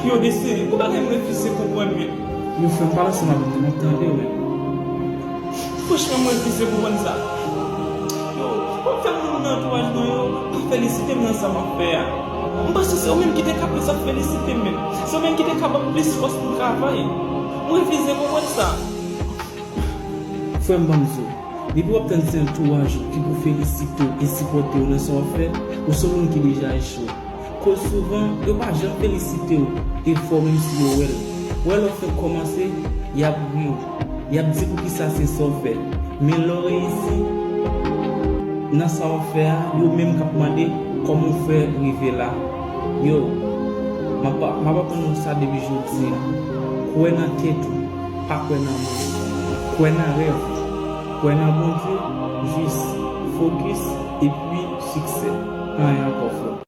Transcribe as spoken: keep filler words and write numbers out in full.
Yo, Destiny, gon bagay m refize konprann, men. Yo, frè m, pale ansanm avè m, m ap tande w, men. Franchman, m refize konprann sa. Yo, w ap fè moun nan antouraj mwen yo pa felisite m nan sa m ap fè a. M panse se yo menm ki te ka plis ap felisite m menm. Se yo menm ki te ka ban m plis fòs pou m travay. M refize konprann sa. Frè m, ban m di w, depi w ap tann se antouraj ou ki pou felisite w e sipòte w nan sa w ap fè, ou se yon moun ki deja echwe. Koz souvan, yo pa janm felisite w efò w, menm si yo wè l. Wè lè w fenk kòmanse, y ap ri w. Y ap di poukisa se sa w fè. Men lè w reyisi nan sa w ap fè a, yo menm k ap mande kòman w fè rive la. Yo, m ap, m ap aprann nou sa depi jodi a. Kwè nan tèt ou, pa kwè nan moun. Kwè nan rèv ou, kwè nan Bondye, jis fokis, epi siksè. Anyen ankò, frè.